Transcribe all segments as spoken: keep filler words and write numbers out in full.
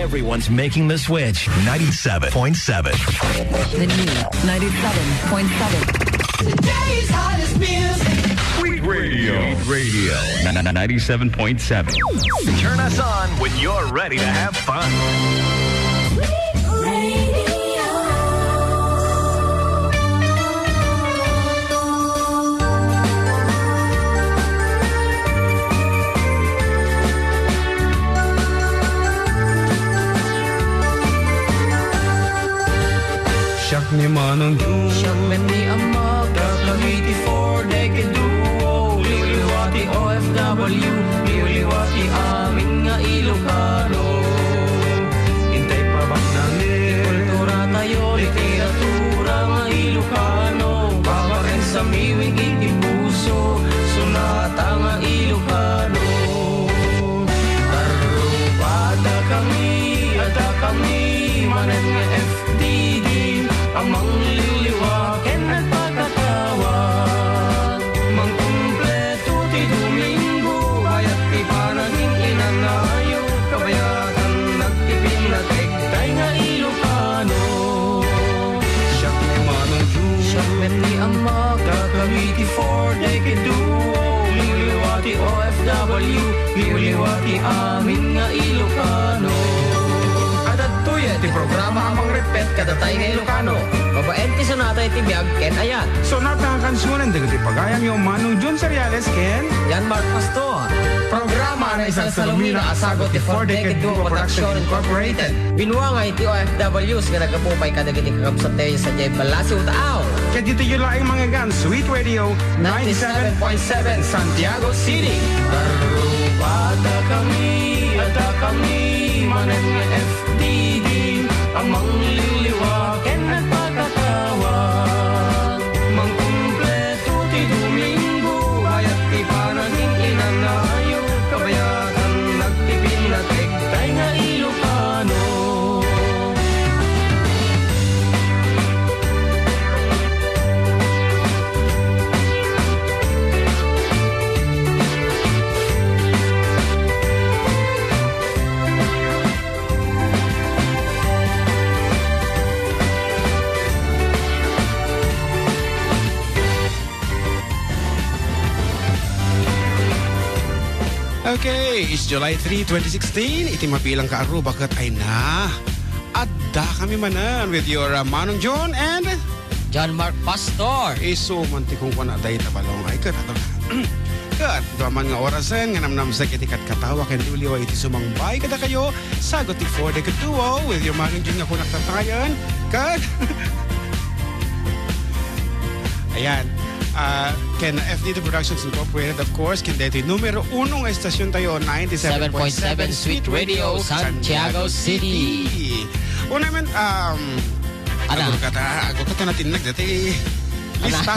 Everyone's making the switch. Ninety-seven point seven. The new ninety-seven point seven. Today's hottest music. Sweet Radio. Sweet Radio. Ninety-seven point seven. Turn us on when you're ready to have fun. Siak ni Manong Jun. Siak met ni Ammak. Dakami ti Four Decade Duo. Liwliwa ti O F W. Liwliwa ti amin nga Ilocano. Intay pabaknangen ti kulturatayo, literatura nga Ilocano. Babaen sa miwing iti puso, sonata nga Ilocano. Arrupadakami, adda kami manen nga F D D a mangliwliwa ken agpakatawag. Mangkumpleto ti Domingo, bayat ti panagin-inanayo, kabayatan nagtipin natekday nga Ilocano. Siak ni Manong Jun. Siak met ni Ammak. Dakami ti Four Decade Duo. Liwliwa ti O F W. Liwliwa ti amin nga Ilocano. Adtoy ti programa a mangrepet kadatayo nga Ilocano. Babaen ti sonata iti biag ken ayat. Sonata nga kansionen dagiti pagayamyo, Manong Jun Seriales ken Jan Mark Pastor. Programa a naisalsalumina a sagut ti Four Decade Duo Production Incorporated. Binuangay ti O F Ws nga naggapu pay kadagiti kakabsat tayo sadiay Balasiw, Taaw. Ket ditoy laeng mangngeggan, Sweet Radio ninety-seven point seven Santiago City. Arrupadakami, adda kami manen nga F D D a mangliwliwa ken agpakatawag. Mangkumpleto ti Domingo, bayat ti panagin-inanayo, kabayatan nagtipin natekday nga Ilocano. Okay, it's July three, twenty sixteen. Iti mabilang ka Aruba ket ay na. Adda kami manen with your, uh, Manong John and John Mark Pastor. Isu man ti kunkuana dayta balong. Ay, ket ato. Ket, dua man nga orasen nga namnamsek iti katkatawa ken liwliwa iti sumangbay kadakayo, sagut ti Four Decade Duo with your Manong Jun nga kunak tatayen. Ket, ayan, ah, ken F D T Productions Incorporated, of course, ken daytoy numero uno nga estasion tayo, ninety-seven point seven Sweet Radio, Santiago City. Una man, um, Ana? Agurkata, agurkata natinnag dati. Lista.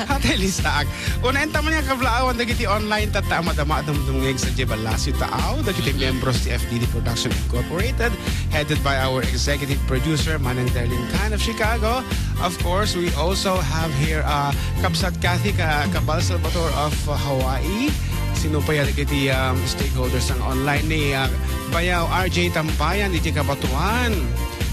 Ate, lista. Una, enta man nga kablaawan dagiti online tatta a madama a dumdumngeg sadiay Balasiw, Taaw, dagiti membros ti F D D Production Incorporated, headed by our executive producer, Manang Darlene Khan of Chicago. Of course, we also have here, uh, Kabsat Kathy Ka-, Cabal Salvador of, uh, Hawaii. Sino pay dagiti, um, stakeholders nga online ni, uh, Bayaw R J Tambayan iti Cabatuan.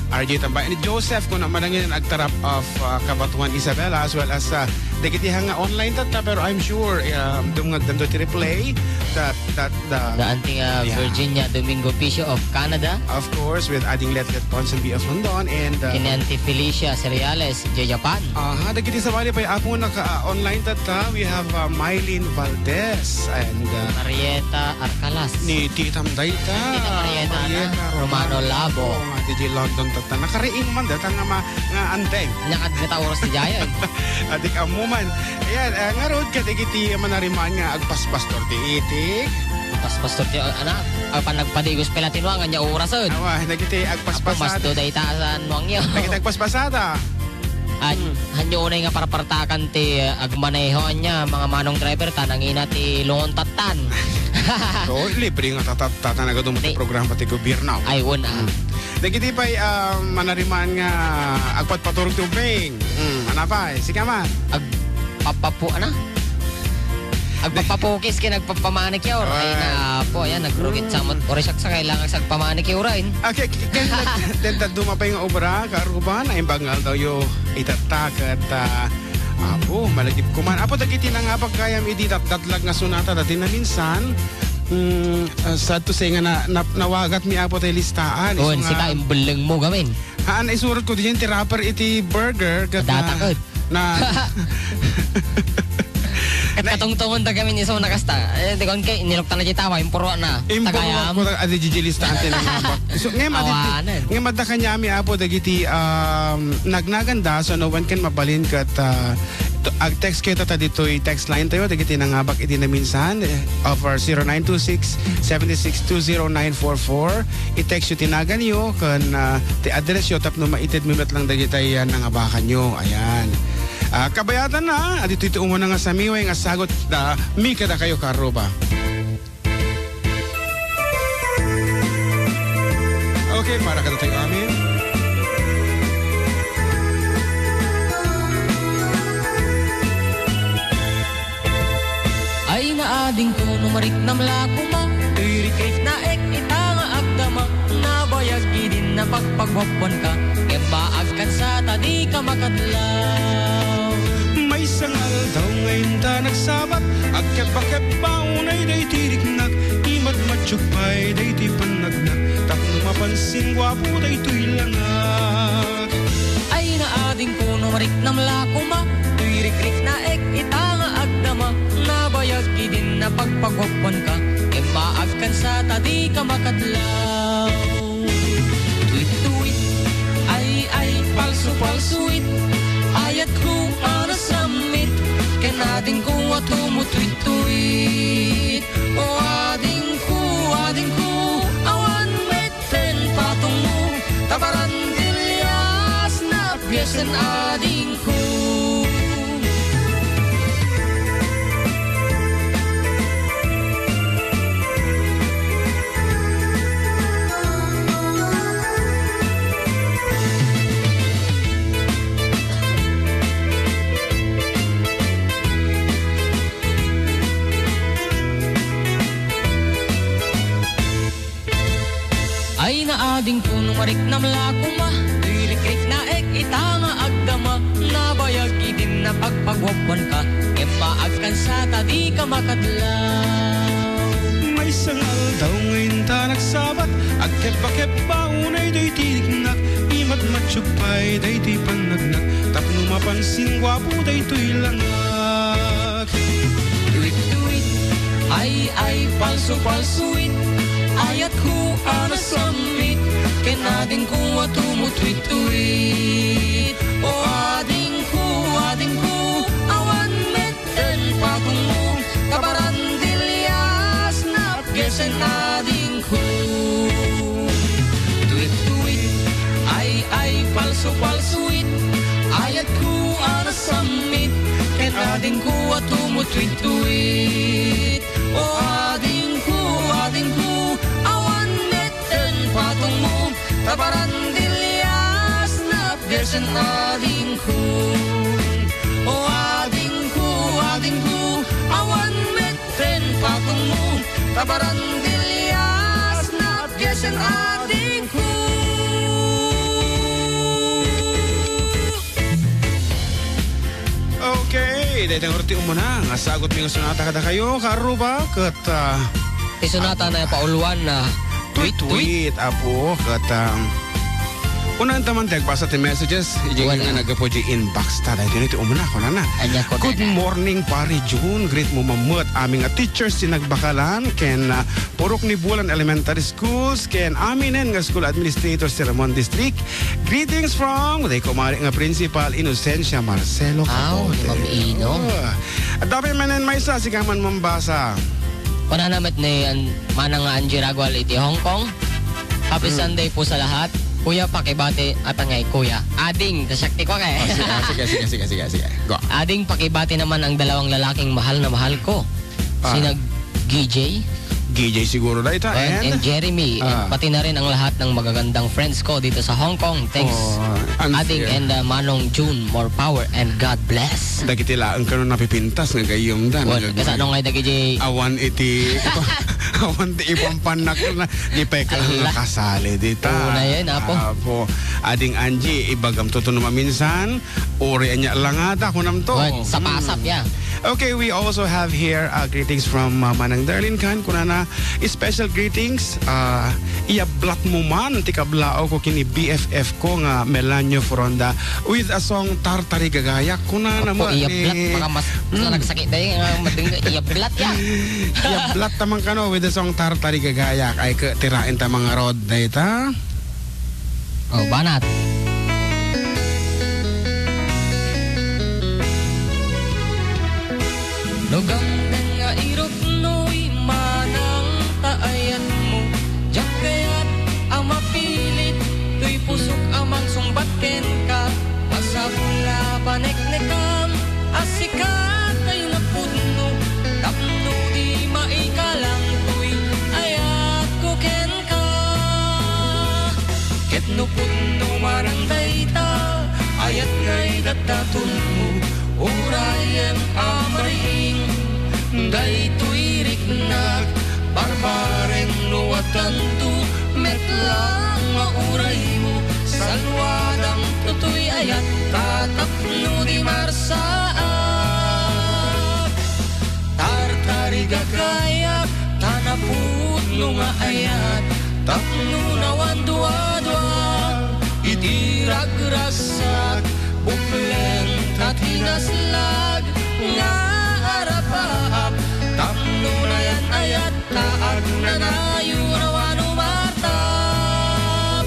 R J Tambayan, ni Joseph, kuna manangin agtarap of, uh, Cabatuan, Isabela, as well as, uh, dagiti nga online tatta, pero I'm sure, uh, dumngegdanto ti replay that, that, the, the auntie, uh, yeah, Virginia Domingo Picio of Canada. Of course, with Ading Letlet Ponsonby of London and, uh, ken ni Auntie Felicia Cereales, Japan. Aha, dagiti sabali pay, Apo, naka, uh, online tatta, we have, uh, Mylene Valdez and, uh, Marieta Arcalas. Ni Titam dayta. Tita Marieta, Marieta Romano Labo. Nga, di London tatta. Nakariing man dayta nga ma-, nga anteng. Nya, kad-, kata oras ti jayan. Adik ammo man. Ayan, eh, ngarud, kadagiti manariman nga agpaspastor ti itik. Agpaspastor ti, ah, anak. Apan nagpadigos pala ti nuang, anya orasen. Awa, dagiti agpaspasada. Apo, mas do dayta sa nuang yo. Dagiti agpaspasada. An-, hmm, hanyo unay nga parpartakan ti, uh, agmaneho, anya, mga manong driver, ta nangina ti lungon tattan. So, libre nga tatat-, tatanagadum ti programa ti gobierno. Ay, wen, ah. Hmm. Dagiti pay, ah, manariman nga agpatpaturog ti ubbing. Hmm, ano pay? Sika man. Agpapapu-, ano? Agpapapukis ken agpapamanicure. Ay, Ay. na, apo, ayan, nagrugit sa amat. Uri siya sa kailangan sa agpamanicure, ay. Ah, ke-, ke-, ken nag-, ken dadduma pay nga obra, karuba, naimbag nga aldawyo, itatta, ket, ah, apo, malagip kuman. Apo, dagiti nangabak gayam idi dat-, datlag nga sonata, dati naminsan, mm, ah, sad to say nga na, na, nawagat mi, apo, tay listaan. Isu On, nga sika, imbelleng mo gamin. Haan, isurat ko diyan, ti rapper iti burger, ket na, Data ket. na, Ket na katungtungon ta gamin isu na kasta. Eh, di kon kay, inilok ta na di tawa, impuro na. Impuro Tagayam. ko ta, adi, Gigi, listaan ti nangabak. So, ngem, adi, Awanen. ngem, adda kaniami, apo, dagiti, um, nagnaganda, so, no one can mabalin ket, ah, to, ag-text kayo ta ditoy text line tayo, dagiti nangabak idi naminsan, eh, over zero nine two six, seven six two zero nine four four. I-text yo ti naganyo ken, ah, ti address yo tapno maitedmi met lang dagiti, ah, nangabakanyo. Ayan. Ah, kabayatan na, adito iti umuna nga samiway nga sagot da mi kadakayo, karuba. Okay, para kadatayo amin. Ay, naadingko no mariknam la koma, toy rikriknaek ita nga agdama, nabayag idin napagpaguappuanka, ngem maagkan sa ta dika makadlaw. Maysa nga aldaw nga inta nagsabat, agkebba-kebba unay daytoy riknak, imadmadsiok pay daytoy pannagnak, tapno mapansin guapo daytoy langak. Ay, naadingko no mariknam la koma, toy rikriknaek ita nga agdama, nabayag idin napagpaguappuanka, ngem maagkan sa ta dika makadlaw. Tuwit-tuwit, ay, ay, palso-palsuit, ayatko a nasammit, ken adingko a tumutuit-tuit. O adingko, adingko, awan met ten patongmo, ta barandilias nabiasen adingko. Ay, naadingko no mariknam la koma, toy rikriknaek ita nga agdama, nabayag idin napagpaguappuanka, ngem maagkan sa ta dika makadlaw. Maysa nga aldaw nga inta nagsabat, agkebba-kebba unay daytoy riknak, imadmadsiok pay daytoy pannagnak, tapno mapansin guapo daytoy langak. Tuwit-tuwit, ay, ay, palso-palsuit, ayatko a nasammit, ken adingko a tumutuit-tuit. O adingko, adingko, awan met ten patongmo, ta barandilias napgesen adingko. Tuwit-tuwit, ay, ay, palso-palsuit, ayatko a nasammit, ken adingko a tumutuit-tuit. O adingko, adingko, awan met ten patongmo, ta barandilias napgesen adingko. O adingko, adingko, awan met ten patongmo, ta barandilias napgesen adingko. Okay, daytoy ngarud ti umuna nga sagot mi nga sonata kadakayo, karuba, ket, ah, Ti sonata na pauluan na tweet, tweet. Tweet, apo, ket, ah, unaan ta man ti agbasa ti messages, idiay Wala. nga naggapu di inbox ta, daytoy ti umuna, kunana. Ania kunana? Good morning, Pare Jun. Greet mo man met amin nga teachers ti nagbakalan, ken, ah, purok ni Bulan Elementary Schools, ken aminen nga school administrators ti Ramon District. Greetings from, day kumare nga principal, Inocencia Marcelo Aw, Capote. Ni Ma'am Ino. Ah. At dapat manen maysa, sika man mambasa. Kunana met ni an-, manang nga Angie Ragual iti Hong Kong. Happy Hmm. Sunday po sa lahat. Kuya, pakibati, apay ngay, kuya? Ading, ta siak ti kuak, eh. Ah, sige, ah, sige, sige, sige, sige, sige. Go. Ading, pakibati naman ang dalawang lalaking mahal na mahal ko. Ah. Sina G J, K J siguro dayta, Well, and and Jeremy, and Ah. pati na rin ang lahat ng magagandang friends ko dito sa Hong Kong. Thanks, Oh, and Ading and, uh, Manong June. More power and God bless. Dagiti laeng kano napipintas nga gayyemda, Well, nagagay-, kasano nga dagiti awan iti, awan ti ipampannak na, di pay ka nga Ala. kasali dita. Oo na yan, apo. Apo. Ading Angie, ibagam to no maminsan, Uri ania langada, kunam to. What? Sapasap, Mm. yeah. Okay, we also have here, uh, greetings from, uh, Manang Darlene Khan. Kunana, special greetings, uh, iyablat mo man ti kablaaw ko ken ni B F F ko nga Melanio Foronda with a song Tartarigagayak. Kunana Apo, mo iyablat, ni mga mas, Mm. nagsakit na yung, uh, madung-, iyablat, yeah. Iyablat ta man kano with the song Tartarigagayak. Ay, ke, tirain ta mga rod, dayta. Oh, banat. No ganggan nga iruknoy manang ta ayatmo, diak kayat a mapilit, toy pusok a mangsungbat kenka, masapul a paneknekam a sika tay napudno, tapno di maikalang toy ayatko kenka. Ket no pudno manen dayta, ayat ngay daddatonmo, urayem a mariing, daytoy riknak, barbarem no addanto, met lang nga uraymo, salwadam toy ayat, ta tapno di marsaak. Tartarigagayak, ta napudno nga ayat, tapno nawan duadua, iti ragrassak, buklen ta tinaslag, nga arapaap, tapno nayan-ayat, ta agnanayon a wano martap.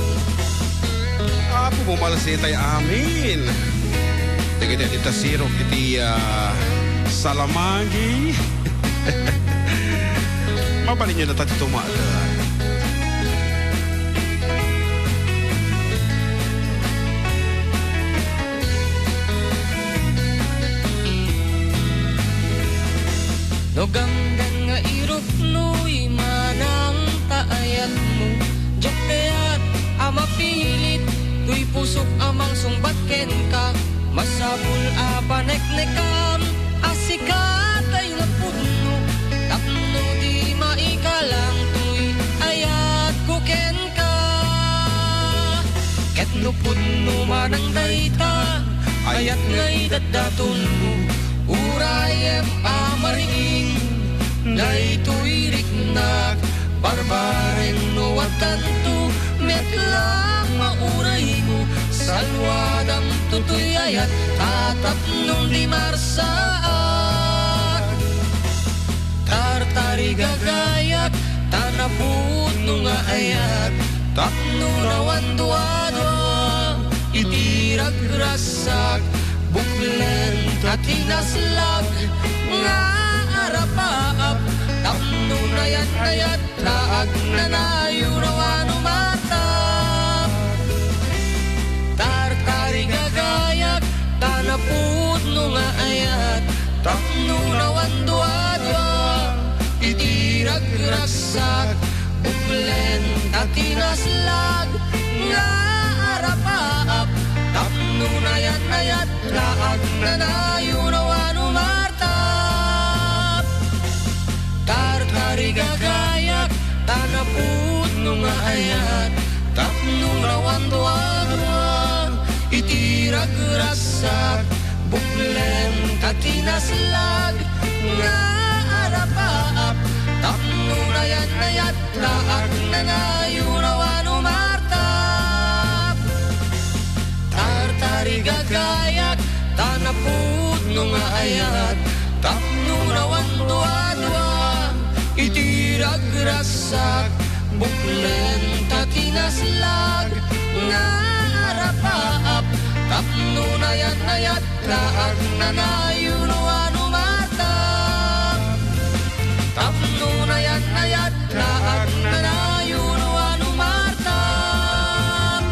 Apo, bumalsitay amin. Dagiti a ti tasirok iti, ah, salamagi. Mabalinyo na ta ti tumater. No ganggan nga iruknoy manang ta ayatmo, diak kayat a mapilit, toy pusok a mangsungbat kenka, masapul a paneknekam a sika tay napudno, tapno di maikalang toy ayatko kenka. Ket no pudno manen dayta, ayat ngay daddatonmo, urayem a mariing, daytoy riknak, barbarem no addanto, met lang nga uraymo, salwadam toy ayat, ta tapno di marsaak. Tartarigagayak, ta napudno nga ayat, tapno nawan duadua, iti ragrassak, buklen ta tinaslag, nga arapaap, tapno nayan-ayat, ta agnanayon a wano martap. Tartarigagayak, ta napudno nga ayat, tapno nawan duadua, iti ragrassak, buklen ta tinaslag, nga arapaap, tapno nayan-ayat, ta agnanayon a wano martap. Tartarigagayak, ta napudno nga ayat, tapno nawan duadua, iti ragrassak, buklen ta tinaslag, nga arapaap, tapno nayan-ayat, ta agnanayon a wano martap. Tartarigagayak, ta napudno nga ayat, tapno nawan duadua, iti ragrassak, buklen ta tinaslag, nga arapaap, tapno nayan-ayat, ta agnanayon a wano martap. Tapno nayan-ayat, ta agnanayon a wano martap.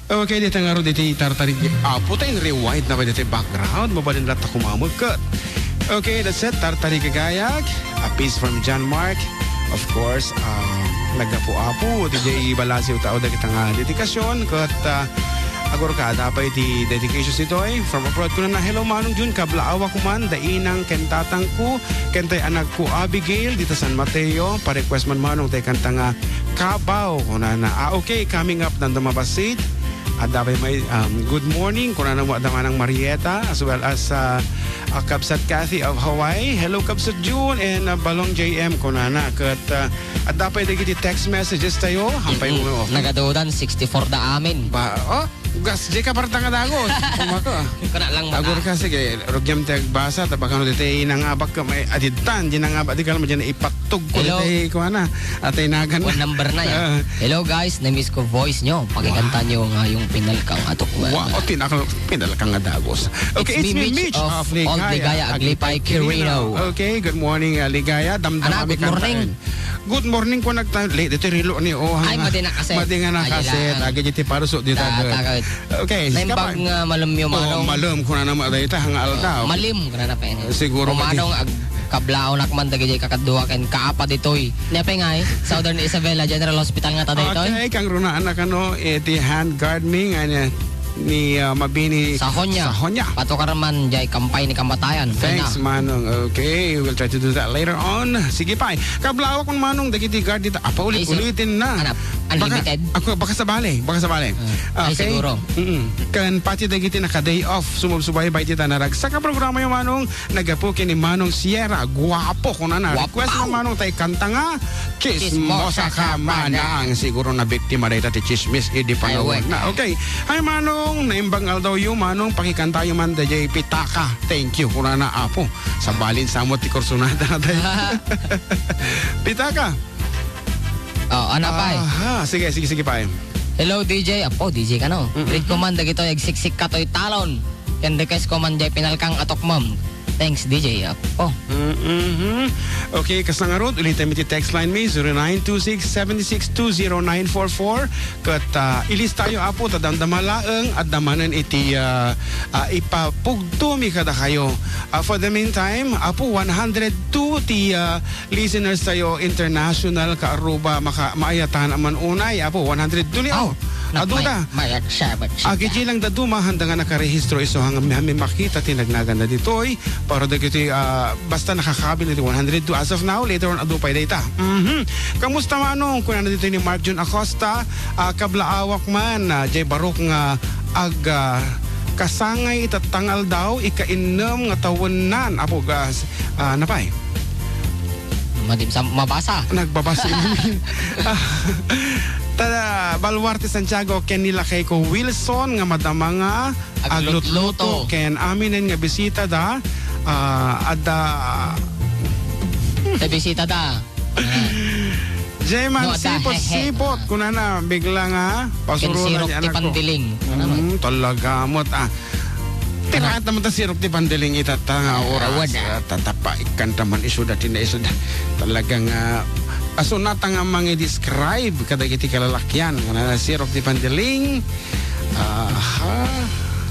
Okay, dita ngarud iti Tartarig-, apo, ta in-rewind na ba diti background? Mabalin latta kumamagkat. Okay, that's it. Tartari kagayag. A piece from John Mark. Of course, ah, naggapu-apu ti jay balasiw tao dagita nga dedikasyon. Ket, ah, agurka, adda pay ti dedication ditoy. From abroad, kunana, "Hello, Manong Jun, kablaawak man, da inang ken tatangko, ken tay anakko Abigail, dita San Mateo. Pa-request man, Manong, tay kanta nga Kabaw," kunana. Ah, okay, coming up, nanda mabasit. Adda pay may, um, good morning, kunana mo, adda manang Marieta, as well as, ah, ah, Kabsat Kathy of Hawaii. "Hello, Kabsat June and, ah, Balong J M," kunana. Ket, ah, adda pay dagiti text messages tayo. Hampay Mm-mm. mo. Nagadudan, sixty-four da amin. Ba, oh, gas, di ka parta nga dagos. Kumaka. Kuna lang mata. Agurka, sige, rugyam ti agbasa, ta bakano ditoy nangabak ka, may adidtan, di nangabak, di ka lang dyan ipattog ko Hello. ditoy, kuana, atay nagan. Phone number na yan. Ah. Hello guys, na-miss ko voice nyo. Pakikanta Wow. nyo nga yung pinalkang atok. Wow, tinakal, pinalkang nga dagos. Okay, It's it's me, me, Mitch Mitch of of Old Ligaya, Ligaya, Aglipay, Aglipay, Quirino. Quirino. Okay, good morning, ah, Ligaya. Damdama Ana, mi good morning. kantaen. Good morning ko nagta-, late dito rilo ni, oh, Ay, hanga. madi na kaset. Madi nga Ay, nakaset. ilaan. Agi diti paruso dita, Ta-, good. takot. Okay, Naimbag kapay. nga malem yo, Oh, Manong. malem, kuna naman dayta, hanga aldaw. Malim, kuna na pa yun. Siguro O, madi- Manong, ag-, kablaonak man dagiti kakadua ken kaapa ditoy. Ni apay nga, eh, Southern Isabela General Hospital nga ta daytoy. Okay, kang runaan na kano, eh, ti hand guard mi, nga niya, ni, ah, Mabini Sahonya. Sahonya. Patukar man, jay kampay ni kamatayan. Thanks, Ayun na. Manong. Okay, we'll try to do that later on. Sige pa, eh. Kablawak man, Manong, dagiti guard dita. Apa, Ay, so, ulit-ulitin na. Ano, Baka, unlimited? ako, baka sabali, baka sabali. Ah, ay, Okay. siguro. Mm-mm. Kan pati dagiti naka-day off, sumubsubaybay dita naragsak a programa yo, Manong, nagapu ken ni Manong Sierra. Guapo, kunana. Guapo. Request mo, Manong, tay kanta nga Chismosa Chismosa ka, ka, Manang. Manang. Siguro nabiktima dayta ti chismis idi Ay, panawen wait. na. Okay. Hi, Manong. Naimbag nga aldaw yo, Manong. Pakikantayo man dayjay Pitaka. Thank you, kunana, Apo. Sabalin samot ti kursunada na tayo. Pitaka. Oh, ano, pay? Aha. Sige, sige, sige, pay. Hello, D J. Apo, D J ka, no? Mm-mm. Greet ko man dagitoy agsiksik katoy talon. Ken request ko man jay pinalkang atok, ma'am. Thanks, D J. Apo. Mm-hmm. Okay, kasla ngarud, ulitem iti text line mi, zero nine two six seven six two zero nine four four. Ket, ah, ilistayo, Apo, ta damdama laeng, adda manen iti, ah, ah, ipapugtomi kadakayo. Ah, for the meantime, Apo, one hundred two ti, ah, listeners tayo, international, ka Aruba, maka-, maayatan a man unay, Apo, one hundred two ni, Aw, oh. Adu da. May, may, siya, but siya. Agidi lang da duma, handa nga nakarehistro isu nga mi-, mi-, makita ti nagnagan na ditoy. Para dagiti, ah, basta nakakabil iti one hundred two as of now, later on, adu pay dayta. Mhm. Kamusta, Manong? Kunana ditoy ni Mark Jun Acosta, ah, kablaawak man, ah, jay barok nga ag-, ah, kasangay ita tangaldaw, ikainnem nga tawennan, Apo, gas, ah, napay? Madim sa mabasa. Nagbabasa. Ah, ta-, Baluarte Santiago, ken ni lakay ko Wilson nga madama nga Aglutluto. Aglutluto, ken aminen nga bisita da, ah, adda Ta bisita da. Jay man, No, adda, sipot, hehe. sipot. Kunana, bigla nga, Ken pasuronan sirok ni ti anak ko. pandiling. Ano naman? Mm, talaga, mot, ah. Tiraat naman ta sirok ti pandiling ita ta nga Ah, oras. awan, ah. Ah, tatapa, ikanta man isuda, tina isuda. Talagang, ah, asunata nga mangi-describe kadagiti kalalakian. Kunana, sirok ti pandiling. Aha.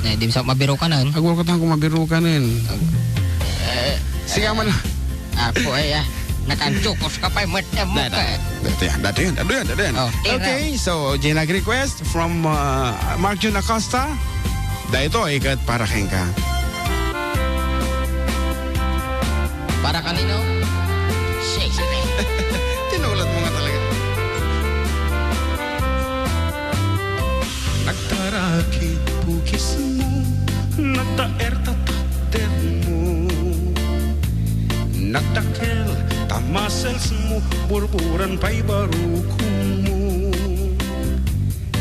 Eh, di sa mabirukanan. Agwa ko tango mabirukanan. Eh, Sige, man. Ako ay, ah, nakantsukos ka pa, mat-, mat-, Dada, dada yan, dada yan, dada yan, dada yan. Oh, tira. Okay, so, Gina request from, uh, Mark Jun Acosta. Daytoy ket para kenka. Para kanino? Shakespeare. Tinulat mo nga talaga. Nagtarakit pukismo, nagtaer ta tattermo. Nagdakkel ta musclesmo, burburan pay barukommo.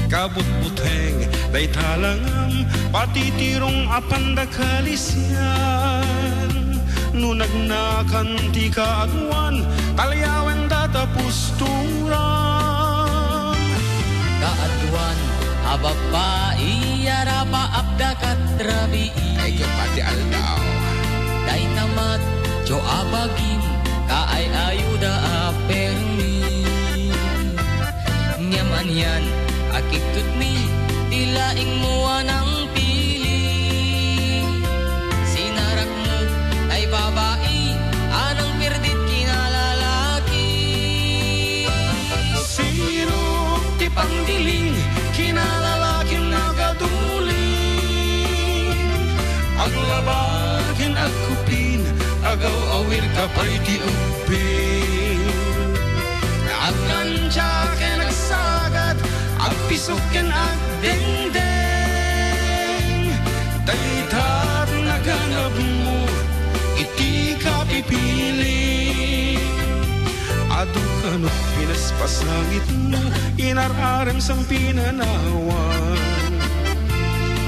Kabutbuteng dayta langam, patitirong a pandakalisian. No nagnakan ti kaaduan, talyawen data pusturam. Kaaduan a babbai a rapaapda kat rabii. Ay, kapati aldaw. Dayta matcho a bagim, kaay-ayuda a permi. Ngem anian a kigtutmi ti laingmo a nangpili. Sinarakmo tay baba Kupin, agaw-awirka pay ti ubbing. Agplantia ken agsagad, agpisok ken agdengdeng. Dayta ti naganabmo iti kapipili. Adu kano pinaspasangitmo, inar-arem sang pinanawan.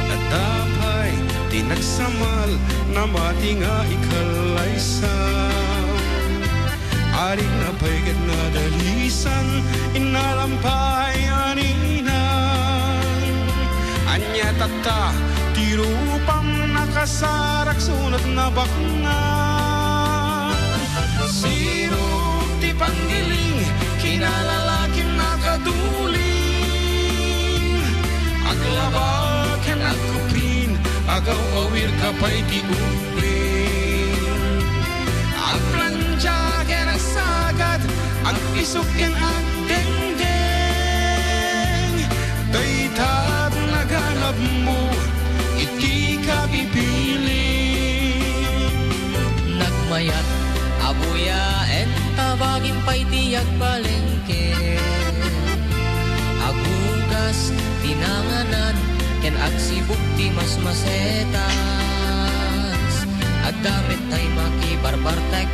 Adda pay ti nagsamal, namati nga ikallaysam. Arigna pay ket nadalisan, innalam pay a ninang. Ania tatta ti rupam, nakasarak sunot nabaknang? Sirok ti panggiling, kinalalakim nakaduling. Aglaba ken agkupin, agaw-awirka pay ti ubbing. Agplantia ken agsagad, agpisok ken agdengdeng. Dayta ti naganabmo iti kapipili. Nagmayat a buyaen, tabagim pay ti agpalengke. Agugas ti nanganan ken agsibug ti masmasetas. Adda met tay makibarbartek,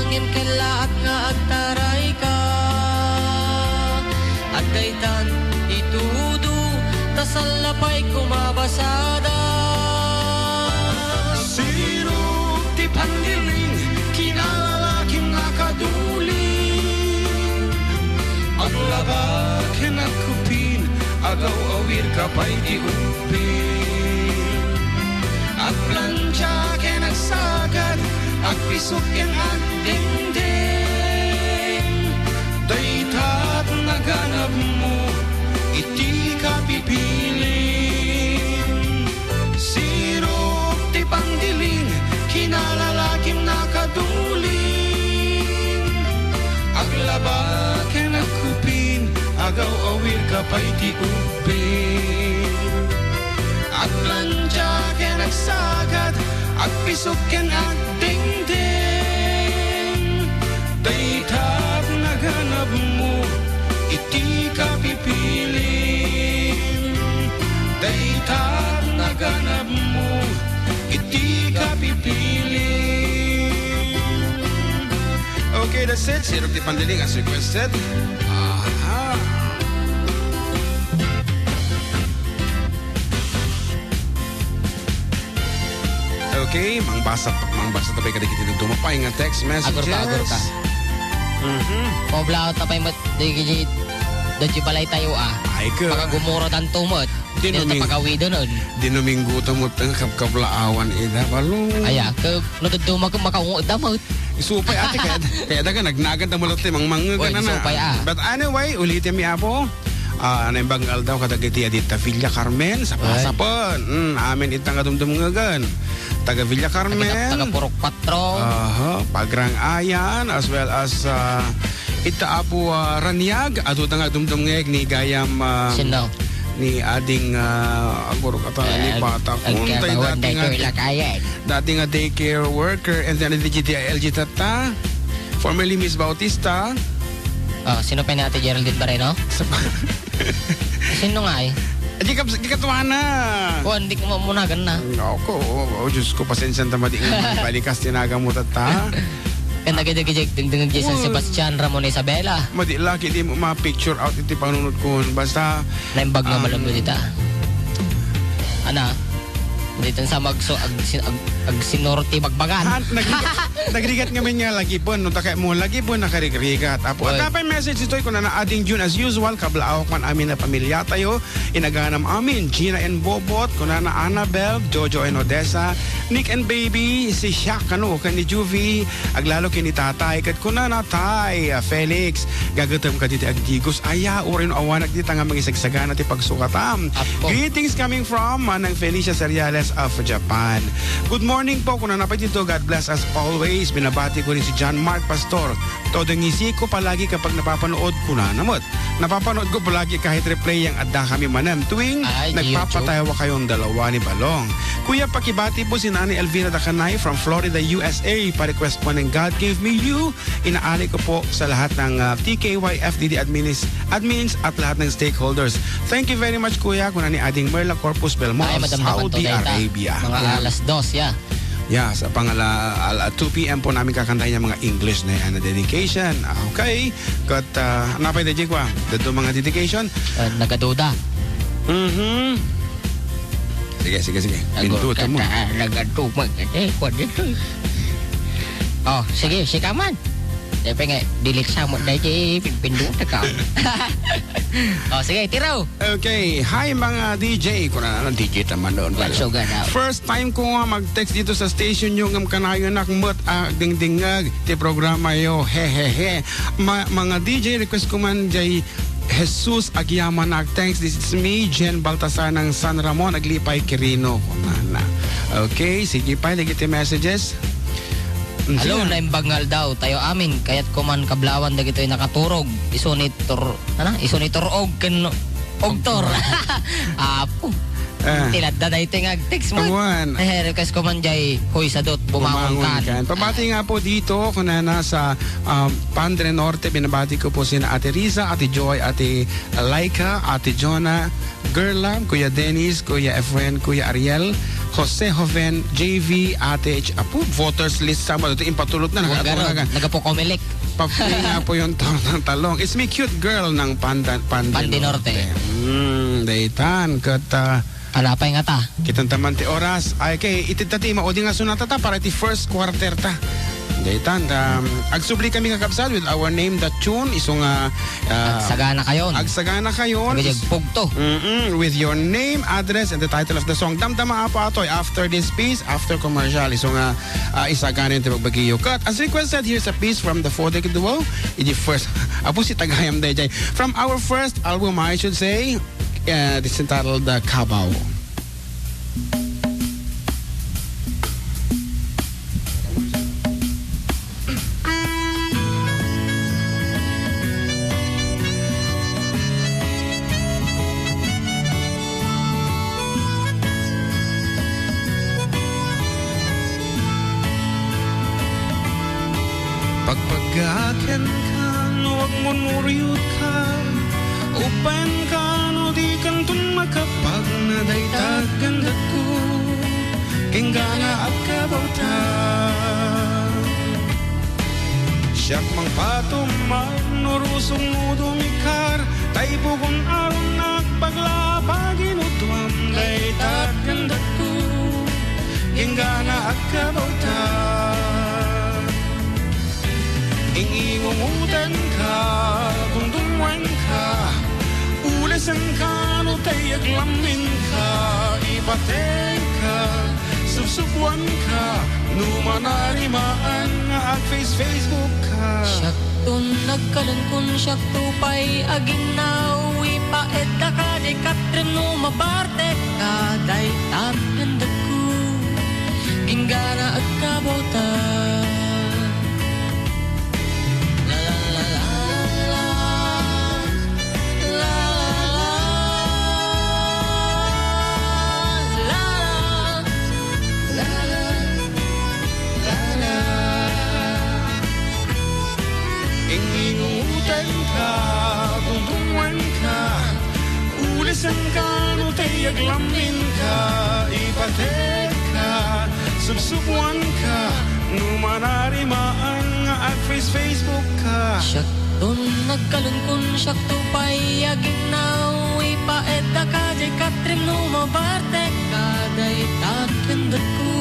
ngem kellaat nga agtarayka. Adda itan itudo, ta salla pay kumabasada. Sirok ti pandiling, kinalalakim nakaduling. Aglaba ken agkupin, agaw-awirka pay ti ubbing. Agplantia ken agsagad, agpisok ken agdengdeng. Dayta ti naganabmo iti kapipili. Sirok ti pandiling, kinalalakim nakaduling. Aglaba ken agkupin, agaw-awirka pay ti ubbing. Agplantia ken agsagad, agpisok ken agdengdeng. Dayta ti naganabmo iti kapipili. Dayta ti naganabmo iti kapipili. Okay, that's it. Sirok ti pandiling as requested. Aha. Okay, mangbasa, mangbasa ta pay kadagiti dadduma pay nga text messages. Agurka, agurka. Mhm. Paublaot ta pay met dagiti, dagiti balay tayo, ah. Ay, ka. Makagumura tanto met. Di Dito ta naming-, pagawidan, on. Di namingguta met nga kabkablaawan ida, balo. Aya, ka, no dadduma ka makaungod da met. Isu pay, ate, kaya, kaya daga nagnagan ta met ti mangmangngegan. Oy, na. Isu pay, ah. But anyway, ulitin mi, Apo. Ah, naimbag nga aldaw kadagiti adi ta Villa Carmen, sapasapul. Ay. Mm, amin ita nga dumdumngegen. Taga Villa Carmen. Taga, taga Purok Patro. Aha, Pagrang-ayan, as well as, ah, ita Apo, ah, Raniag, adu ta nga dumdumngeg ni gayam, ah, Sino? Ni ading, ah, agurok ata, eh, ni ag-, bata. Agkabawan daytoy lakayen. Dati nga daycare worker and then the G T I L G tatta, formerly Miss Bautista. Ah, sino pa ni Ate Geraldine Barreno? Sa pa- Sino nga eh? Di ka, di ka tuwana. Oh, hindi ko mamunagan na. Ako, oh, oh, Diyos ko, pasensya na madi nga balikas tinaga mo tatta. Kan nagidagidagdag ding San Sebastian, Ramon Isabela. Madi laki di mo ma-picture out iti panunod ko. Basta, naimbag nga um, malambo dita. Ana? Dito sa magso, ag-, sin-, ag-, agsinurti bagbagan. Ha, nagrigat, nagrigat ngamin nga lagipon, no? Takay mo, lagipon, nakarigrigat. Apo, oy. At apay message ito'y kunana, "Ading June, as usual, kablaawak man amin a pamilya tayo. Inaganam amin, Gina and Bobot, kunana, Annabel, Jojo and Odessa, Nick and Baby, si Shaq, kano, ken ni Juvie, aglalo ken ni Tatay, ket kunana, Tay, ah, Felix, gagatem ka diti agdigos, aya, uray no awanak dita nga mangisagsagana ti pagsukatam." Apo. Greetings coming from Manang Felicia Seriales of Japan. Good morning po, kunana pay dito, God bless us always. Binabati ko rin si John Mark Pastor. Todo ngisi ko palagi kapag napapanood, kunana met. Napapanood ko palagi kahit replay yang adda kami manen tuwing nagpapatawa kayong dalawa ni Balong. Ay, Gio. Kuya, pakibati po si Nani Elvira Dacanay from Florida, U S A. Pa-request po ng God Gave Me You. Inaali ko po sa lahat ng, ah, T K Y F D D adminis-, admins at lahat ng stakeholders. Thank you very much, Kuya. Kuna ni Ading Merla Corpus Belmont, Ay, madam, Saudi Arabia. Mga alas dos, ya. Yeah, sa pangala-, ala-, two P M po namin kakantahin yung mga English na yan na dedication. Okay. Kat, ah, napay na, Jake, wa? Dito mga dedication. Ah, nagaduda. Mhm. Sige, sige, sige. Pindutan mo. Nagaduda. Eh, kwan dito. Oh, sige, sika man. Siyempre nga, delete sa mo, dahil pindutan ka. Oh, sige, tiraw. Okay. Hi, mga D J. Kuna na, D J ta man doon. Well, so ganaw. First time ko nga mag-text dito sa station nyo, ngam kanayon ak met, ah, dingdingag ti programa yo. Hehehe. Ma-, mga D J, request ko man jay Jesus Agyamanak. Thanks, this is me, Jen Baltasar ng San Ramon, Aglipay, Quirino. Kunana. Okay, sige pa, dagiti messages. Hello, Sige. Naimbag nga aldaw, tayo amin, kayat ko man kablawan dagitoy nakaturog, isu ni Tur-, ano? Isu ni Turog ken Ogtor. Apo. Ah. Tiladda na ito nga text mo. Awan. Eh, request ko man jay, Hoy Sadot, bumangon Bumangon kan. kan. Pabati Ah. nga po dito, kunana sa, um, Padre Norte, binabati ko po sina Ate Riza, Ate Joy, Ate Laika, Ate Jonah, Gerla, Kuya Dennis, Kuya Efren, Kuya Ariel, Jose Joven, J V, Ate Ch-, apo, voters list sa mo. Ito, impatulot na, Huwag nakatunga ganun. ka. Nagapukomelek. Papi nga po yung tortang talong. It's me, cute girl ng Panda, Pande Pande Norte. Norte. Hmm, daytan. Kat, ah, Alapay nga ta. Kitang taman ti oras. Ay, kay, itid ta ti, maudi nga sunata ta para ti first quarter ta. Daytan, um, agsubli kami, kakabsat, with our name, the tune, isu nga, ah, Agsagana kayon. Agsagana kayon. Agayag Is-, pugto. Mm-mm, with your name, address, and the title of the song. Damdama, Apo Atoy, after this piece, after commercial, isu nga, ah, isagana yung tibagbagiyo. Cut, as requested, here's a piece from the Four Decade Duo. Idi first, apo si Tagayam Dayjay. From our first album, I should say, uh, this entitled, uh, Kabaw. Pagpaggaken ka no agmurmuryot ka, upen ka no di kanton makapagna dayta aggandatko, kenka nga agkabawta. Siak mangpatumag no rusongmo dumikar, tay pugon aron agbagla a paginutuam dayta aggandatko, kenka nga agkabawta. Ing-ingungotenka, dumdummuenka, ulesenka no tay aglamminka, ipatenka, subsubuanka, no manarimaan nga ag-face-Facebook ka. Siakton nagkalunkon, siakto pay aginnaw, ipaedda ka, di katrim no mabartek ka, dayta aggandatko, kenka nga agkabawta. Ing-ingungotenka, dumdummuenka, ulesenka no tay aglamminka, ipatekka, subsubuanka, no manarimaan nga ag-face-Facebook ka. Siakton nagkalunkon, siakto pay aginnaw, ipaedda ka, di katrim no mabartek ka, dayta aggandatko,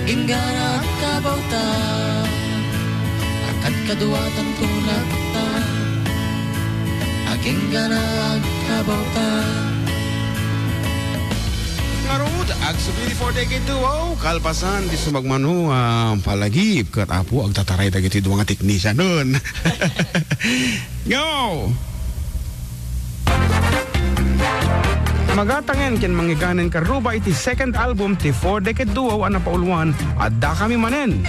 kenka nga agkabawta. Agkadkaduatan ko latta, kenka nga agkabawta. Ngarud, agsubli ti Four Decade Duo, kalpasan ti sumagmamano a palagip, ket apo, agtataray dagiti dua nga teknisianon. Go! Magatangen ken mangiganen karruba iti second album ti Four Decade Duo a napauluan, Addakami Manen.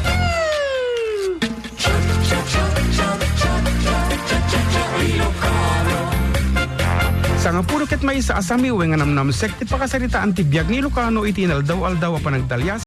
Sangapulo ket maysa a samiwe nga namnamsek ti pakasaritaan ti biag ni Ilocano iti inaldaw-aldaw a panagdalias.